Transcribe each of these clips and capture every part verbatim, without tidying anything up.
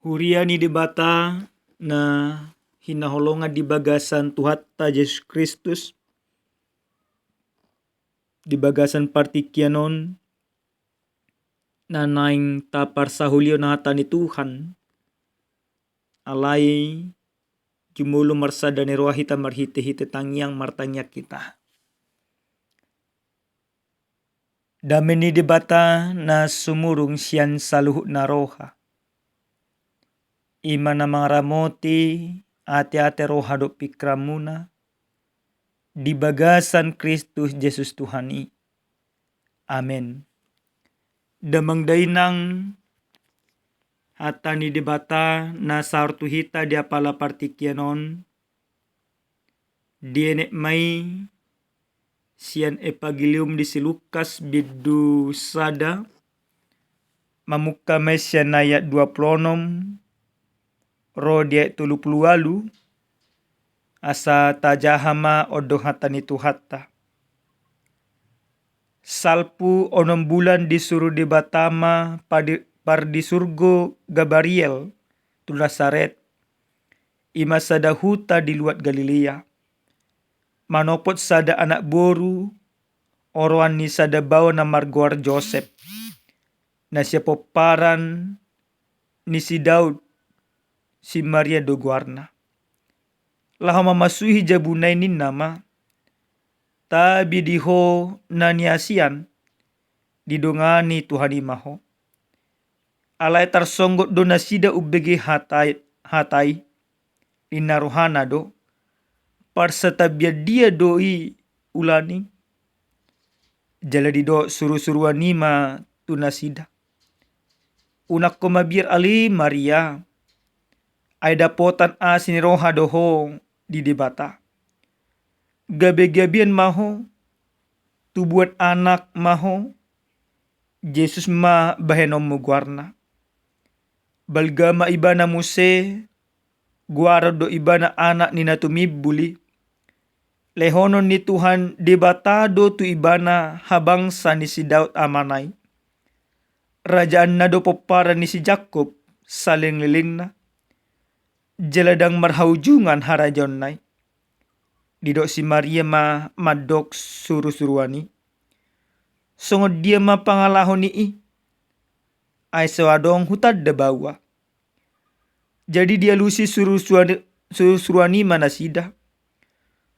Huria ni Debata na hinaholongan di bagasan Tuhanta Jesus Kristus, di bagasan partingkian on, na naeng taparsaulihon hata ni Tuhan, alai jumolo marsada ni roha hita marhite-hite tangiang, martangiang hita. Dame ni Debata na sumurung sian saluhutna roha, i ma na mangaramoti ate-ate, roha dohot pingkiranmuna di bagasan Kristus Jesus Tuhan i. Amen. Damang dainang, hata ni Debata na saor tu hita di apala partingkian on, dienet ma i sian Epangelium di si Lukas bindu sada, mamungka ma i sian ayat dua pulu onom ro di ayat tolu pulu ualu, asa tajaha ma on do hata ni Tuhanta. Salpu onom bulan disuru Debata ma padi-, pardisurgo Gabariel tu Nasaret, i ma sada huta di luat Galilea, manopot sada anak boru, oroan ni sada baoa na margoar Josep, na sian pomparan ni si Daud, si Maria do goarna. Laho mamasuhi jabuna i ninna ma: Tabi di ho na niasian, didongani Tuhan i ma ho. Alai tarsonggot do nasida umbege hata i, hata i, ninna rohana do: Parsatabian dia do i ulaning? Jala didok suru-suruan i ma tu nasida: Unang ho mabiar ale Maria, ai dapotan asi ni roha do ho di Debata. Gabe-gabean ma ho, tubuan anak ma ho, Jesus ma bahenonmu goarna. Balga ma ibana muse, goaron do ibana Anak ni na Tumimbul i. Lehonon ni Tuhan Debata do tu ibana habangsa ni si Daud amana i. Rajaanna do pomparan ni si Jakkob saleleng-lelengna, jala ndang marhaujungan harajaonna i. Didok si Maria ma mandok suru-suruan i: Songon dia ma pangalaho ni i, ai so adong hutanda baoa? Jadi dialusi suru-suruan, suru-suruan i ma nasida.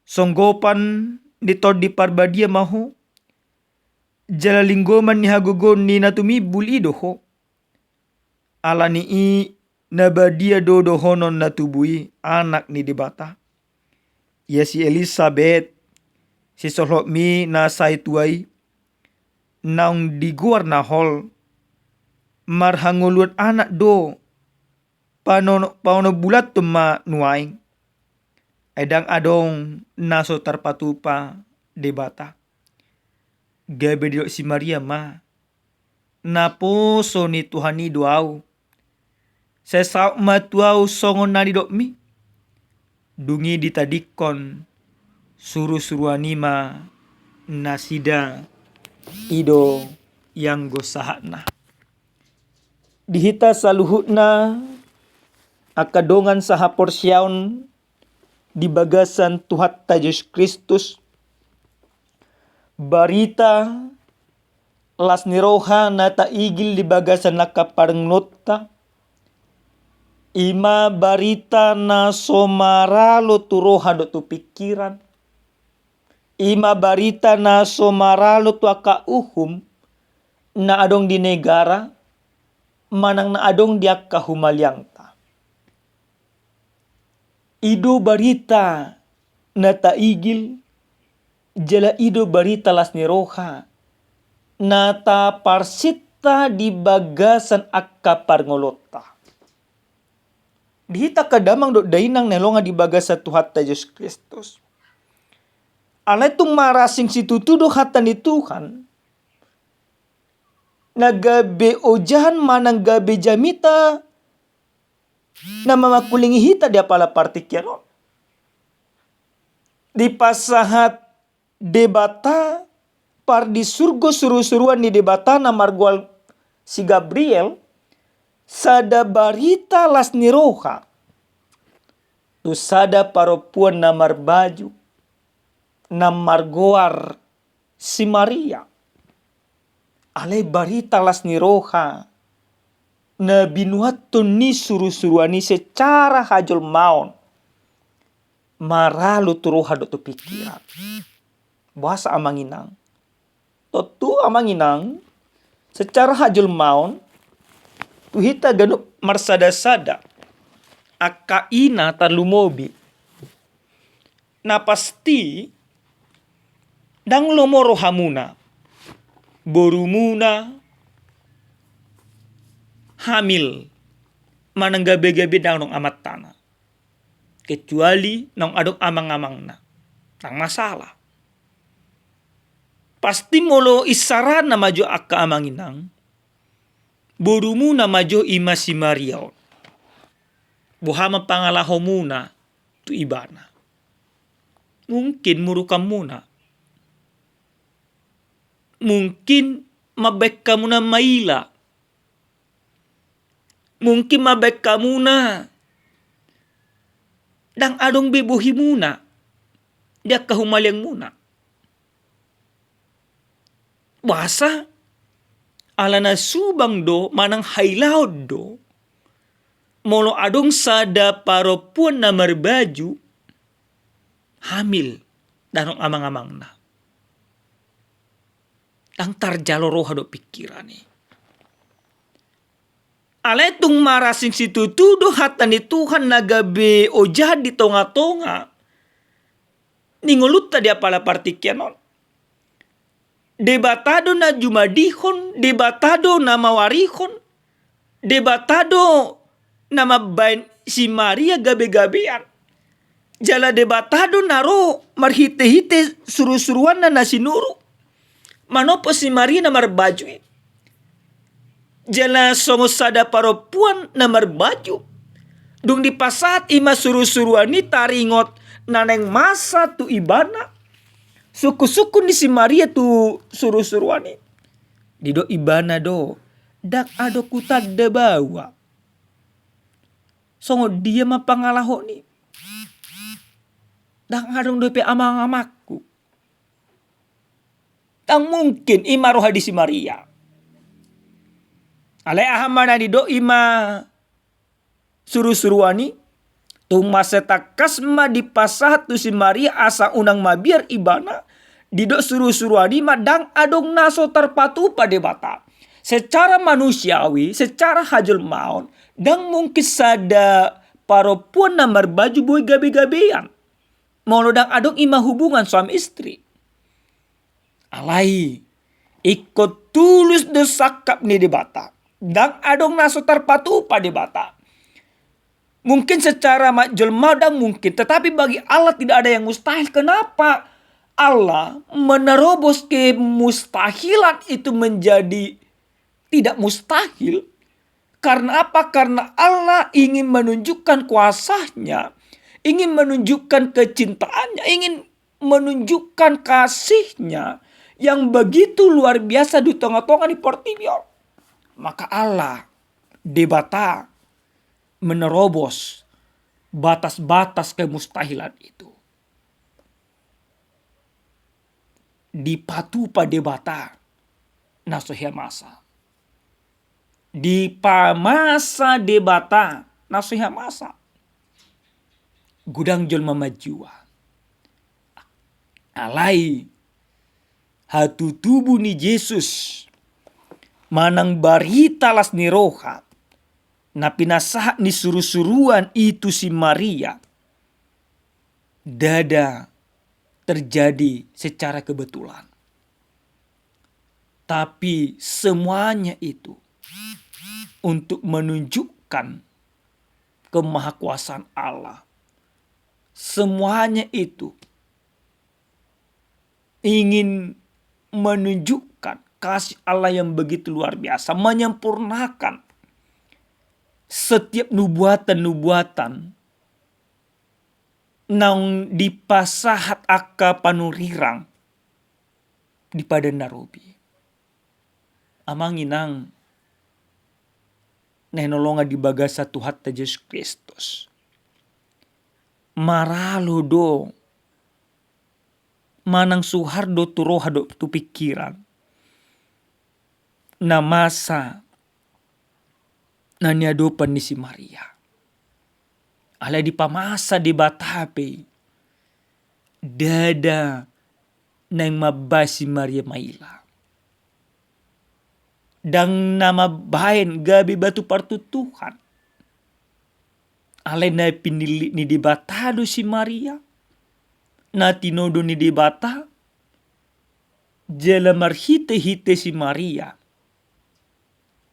Songgopan ni Tondi Parbadia ma ho, jala linggoman ni hagogoon ni na Tumimbul i do ho. Ala ni i na badia do dohonon na tubu i Anak ni Debata. Ia si Elisabet, sisolhotmi na sai tua i, naung digoar na hol, marhangoluan anak do, paono-, paonom bulan ma nuaeng. Ai ndang adong na so tarpatupa Debata. Gabe didok si Maria ma: Naposo ni Tuhan i do ahu. Sai saut ma tu ahu songon na nidokmi. Dung i ditadingkon suru-suruan i ma nasida, i do ianggo sahatna. Di hita saluhutna angka dongan sahaporseaon di bagasan Tuhanta Jesus Kristus, barita las ni roha na taigil di bagasan angka parngoluonta, i ma barita na so maralo tu roha dohot tu pingkiran, i ma barita na so maralo tu angka uhum na adong di negara manang na adong di angka humaliangta. I do barita na taigil, jala i do barita las ni roha na taparsinta di bagasan angka parngoluonta. Di hita angka damang dohot dainang na hinaholongan di bagasan Tuhanta Jesus Kristus, alai tung marasing situtu do hata ni Tuhan, na gabe ojahan manang gabe jamita na mamangkulingi hita di apala partingkian on. Dipasahat Debata pardisurgo suru-suruan ni Debata na margoar si Gabriel, sada barita las ni roha tu sada parompuan na marbaju na margoar si Maria. Alai barita las ni roha na binuathon ni surusuruan i secara hajolmaon maralu tu roha dohot tu pikiran. Boasa, amang inang? Tontu, amang inang, secara hajolmaon tu hita ganup marsadasada, angka ina tarlumobi, na pasti ndang lomo rohamuna borumuna hamil manang gabegabe ndang adong amantana. Kecuali naung adong amang-amangna, ndang masalah. Pasti molo isarana ma jo, angka amang inang, borumuna ma jo i ma si Maria on. Boha ma pangalahomuna tu ibana? Mungkin murukanmuna. Mungkin mambaen hamuna maila. Mungkin mambaen hamuna ndang adong be bohimuna di angka humaliangmuna. Boasa? Alana subang do manang hailaon do molo adong sada parompuan na marbaju hamil, ndang adong amang-amangna. Ndang tarjalo roha dohot pikiran i. Alai tung marasing situtu do hata ni Tuhan na gabe ojahan di tongatonga ni ngolunta di apala partingkian on. Debata do na jumadihon, Debata do na mawarihon, Debata do na mambaen si Maria gabegabean. Jala Debata do na ro marhitehite surusuruanna na sinuru manompo si Maria na marbaju i. Jala songon sada parompuan na marbaju, dung dipasahat i ma surusuruan i, taringot na naeng masa tu ibana sungkunsungkun ni si Maria tu surusuruan i. Didok ibana do, ndang adong hutanda baoa. Songon dia ma pangalaho ni? Ndang adong dope amang-amangku. Ndang mungkin, i ma roha di si Maria. Alai aha ma na didok i ma surusuruan i? Tung mansai tangkas ma dipasahat tu si Maria asa unang mabiar ibana, didok surusuruan i ma ndang adong na so tarpatupa Debata. Secara manusiawi, secara hajolmaon, ndang mungkin sada parompuan na marbaju boi gabegabean molo ndang adong i ma hubungan suami istri. Alai ingkon tulus do sangkap ni Debata. Ndang adong na so tarpatupa Debata. Mungkin secara ma-, jolma ndang mungkin, tetapi bagi Allah tidak ada yang mustahil. Kenapa Allah menerobos kemustahilan itu menjadi tidak mustahil? Karena apa? Karena Allah ingin menunjukkan kuasanya, ingin menunjukkan kecintaannya, ingin menunjukkan kasihnya yang begitu luar biasa di tongatonga ni portibi on. Maka Allah, Debata, menerobos batas-batas kemustahilan itu. Dipatupa Debata na so hea masa. Dipamasa Debata na so hea masa. Godang jolma manjua. Alai hatutubu ni Jesus manang barita las ni roha na pinasahat ni surusuruan i tu si Maria, ndada terjadi secara kebetulan. Tapi semuanya itu untuk menunjukkan kemahakuasaan Allah. Semuanya itu ingin menunjukkan kasih Allah yang begitu luar biasa, menyempurnakan setiap nubuatan-nubuatan naung dipasahat angka panurirang di Padan na Robi. Amang inang, na hinaholongan di bagasan Tuhanta Jesus Kristus. Maralo do manang suhar do tu roha dohot tu pingkiran na masa na niadopan ni si Maria. Alai dipamasa Debata pe i, ndada naeng mambahen si Maria maila. Ndang na mambahen gabe batu partuntuhan. Alai na pinillit ni Debata do si Maria, na tinodo ni Debata, jala marhitehite si Maria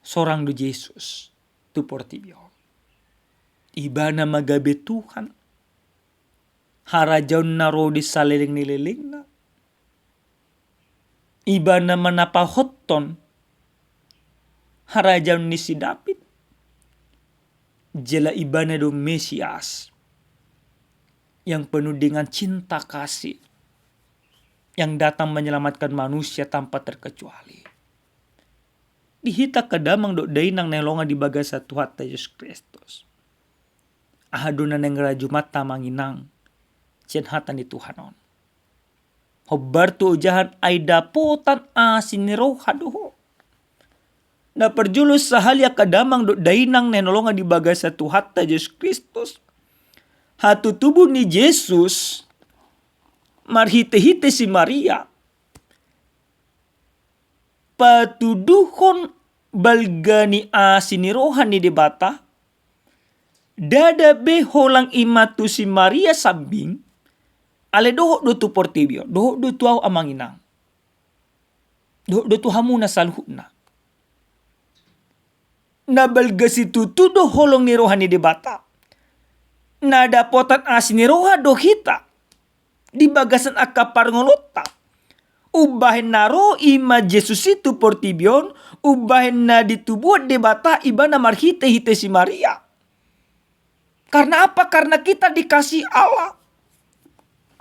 sorang do Jesus tu portibi on. Ibana ma gabe Tuhan, harajaonna ro di saleleng ni lelengna. Ibana ma na pahothon harajaon ni si Daud. Jala ibana do Mesias yang penuh dengan cinta kasih, yang datang menyelamatkan manusia tanpa terkecuali. Di hita angka damang dohot dainang na hinaholongan di bagasan Tuhanta Jesus Kristus, aha do na naeng rajumanta, amang inang, sian hata ni Tuhan on? Hombar tu ojahan, ai dapotan asi ni roha do ho. Na parjolo sahali, angka damang dohot dainang na hinaholongan di bagasan Tuhanta Jesus Kristus, hatutubu ni Jesus marhitehite si Maria patuduhon balga ni asi ni roha ni Debata. Ndada be holan i ma tu si Maria sambing, alai dohot do tu portibi on, dohot do tu ahu, amang inang, dohot do tu hamuna saluhutna. Na balga situtu do holong ni roha ni Debata. Na dapotan asi ni roha do hita di bagasan angka parngoluonta. Umbahen na ro i ma Jesus i tu portibi on, umbahen na ditubuhon Debata ibana marhitehite si Maria. Karena apa? Karena kita dikasihi Allah.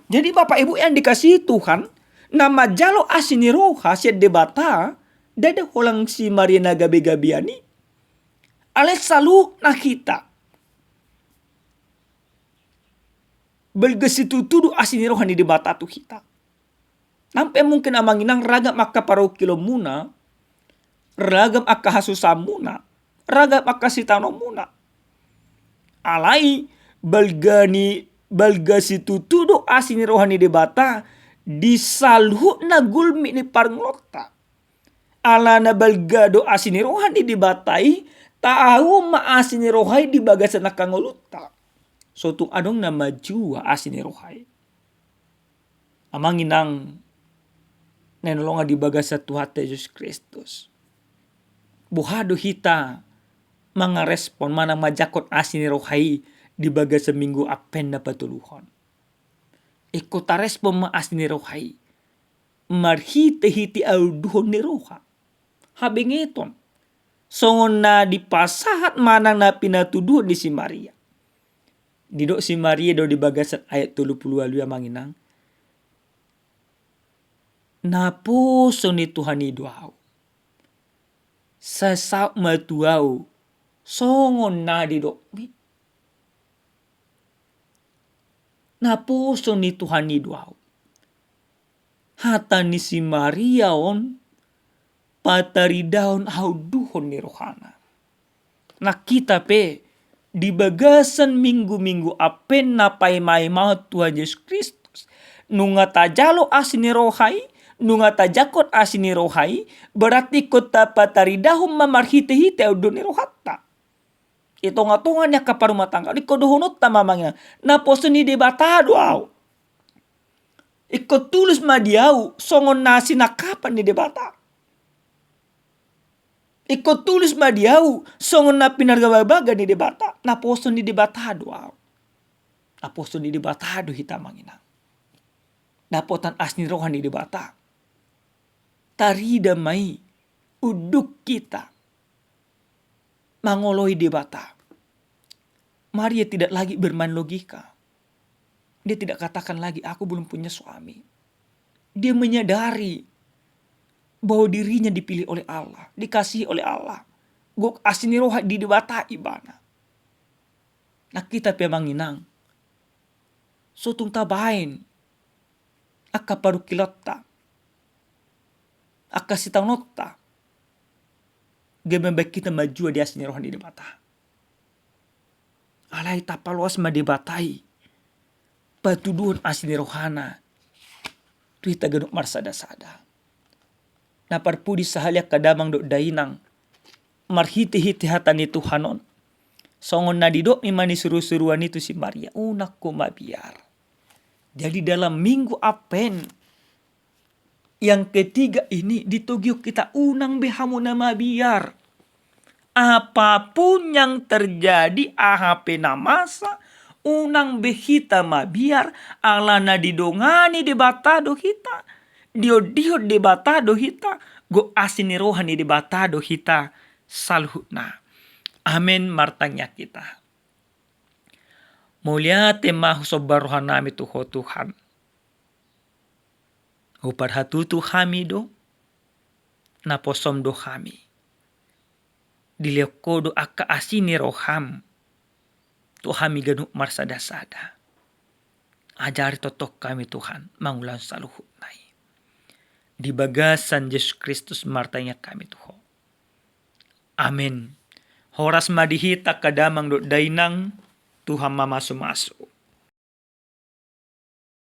Jadi, Bapak Ibu yang dikasihi Tuhan, na manjalo asi ni roha sian Debata, ndada holan si Maria na gabe-gabean i, alai saluhutna hita. Balga situtu do asi ni roha ni Debata tu hita. Nang pe mungkin, amang inang, ragam angka parungkilonmuna, ragam angka hasusahanmuna, ragam angka sitaonomuna. Alai balga ni, balga situtu do asi ni roha ni Debata di saluhutna gulmit ni parngoluonta. Alana balga do asi ni roha ni Debata i, tahahuhon ma asi ni roha i di bagasan angka ngolunta. So tung adong na manjua asi ni roha i. Amang inang na hinaholongan di bagasan Tuhanta Jesus Kristus, boha do hita mangarespon manang manjangkon asi ni roha i di bagasan Minggu Advent na patoluhon? Ingkon tarespon ma asi ni roha i marhitehite haunduhon ni roha, habengeton, songon na dipasahat manang na pinatuduhon ni si Maria. Didok si Maria do di bagasan ayat tolu pulu ualu i, amang inang, naposo ni Tuhan i do ahu. Sai saut ma tu ahu songon na didokmi. Naposo ni Tuhan i do ahu. Hata ni si Maria on pataridahon haunduhon ni rohana. Nang hita pe di bagasan minggu-minggu Advent na paima-imahon Tuhan Jesus Kristus, nunga tajalo asi ni roha i, nunga tajangkon asi ni roha i, berarti ingkon tapataridahon ma marhite-hite haunduhon ni rohanta. I tonga-tonga ni angka parrumatanggaon, ingkon dohononta ma, amang inang, naposo ni Debata do ahu. Ingkon tulus ma di ahu songon na sinangkapan ni Debata. Ingkon tulus ma di ahu songon na pinarbaga-baga ni Debata. Naposo ni Debata do ahu. Naposo ni Debata do hita, amang inang. Dapotan asi ni roha ni Debata. Tarida ma i unduk hita mangoloi Debata. Maria tidak lagi bermain logika. Dia tidak katakan lagi, "Aku belum punya suami." Dia menyadari bahwa dirinya dipilih oleh Allah, dikasihi oleh Allah. gok asi ni roha di Debata ibana. Nang hita pe amang inang, so tung tabaen angka parungkilonta, angka sitaononta, gabe mambaen hita manjua di asi ni roha ni Debata. Alai tapaloas ma Debata i patuduhon asi ni rohana tu hita ganup marsada-sada. Na parpudi sahali angka damang dohot dainang, marhite-hite hata ni Tuhan on, songon na didok ni ma ni suru-suruan i tu si Maria, unang ho mabiar. Jadi dalam Minggu Advent yang ketiga ini ditogihon hita unang be hamu na mabiar. Apapun yang terjadi, aha pe na masa, unang be hita mabiar, alana didongani Debata do hita, diondihon Debata do hita, gok asi ni roha ni Debata do hita saluhutna. Amen, martangiang hita. Mauliate ma husomba rohanami tu Ho Tuhan. Huparhatutu hami do, naposom do hami. Dilehon Ho do angka asi ni roham tu hami ganup marsada-sada. Ajari tongtong hami Tuhan mangulahon saluhutna i. Di bagasan Jesus Kristus martangiang hami tu Ho. Amen. Horas ma di hita angka damang dohot dainang, Tuhan mamasu-masu.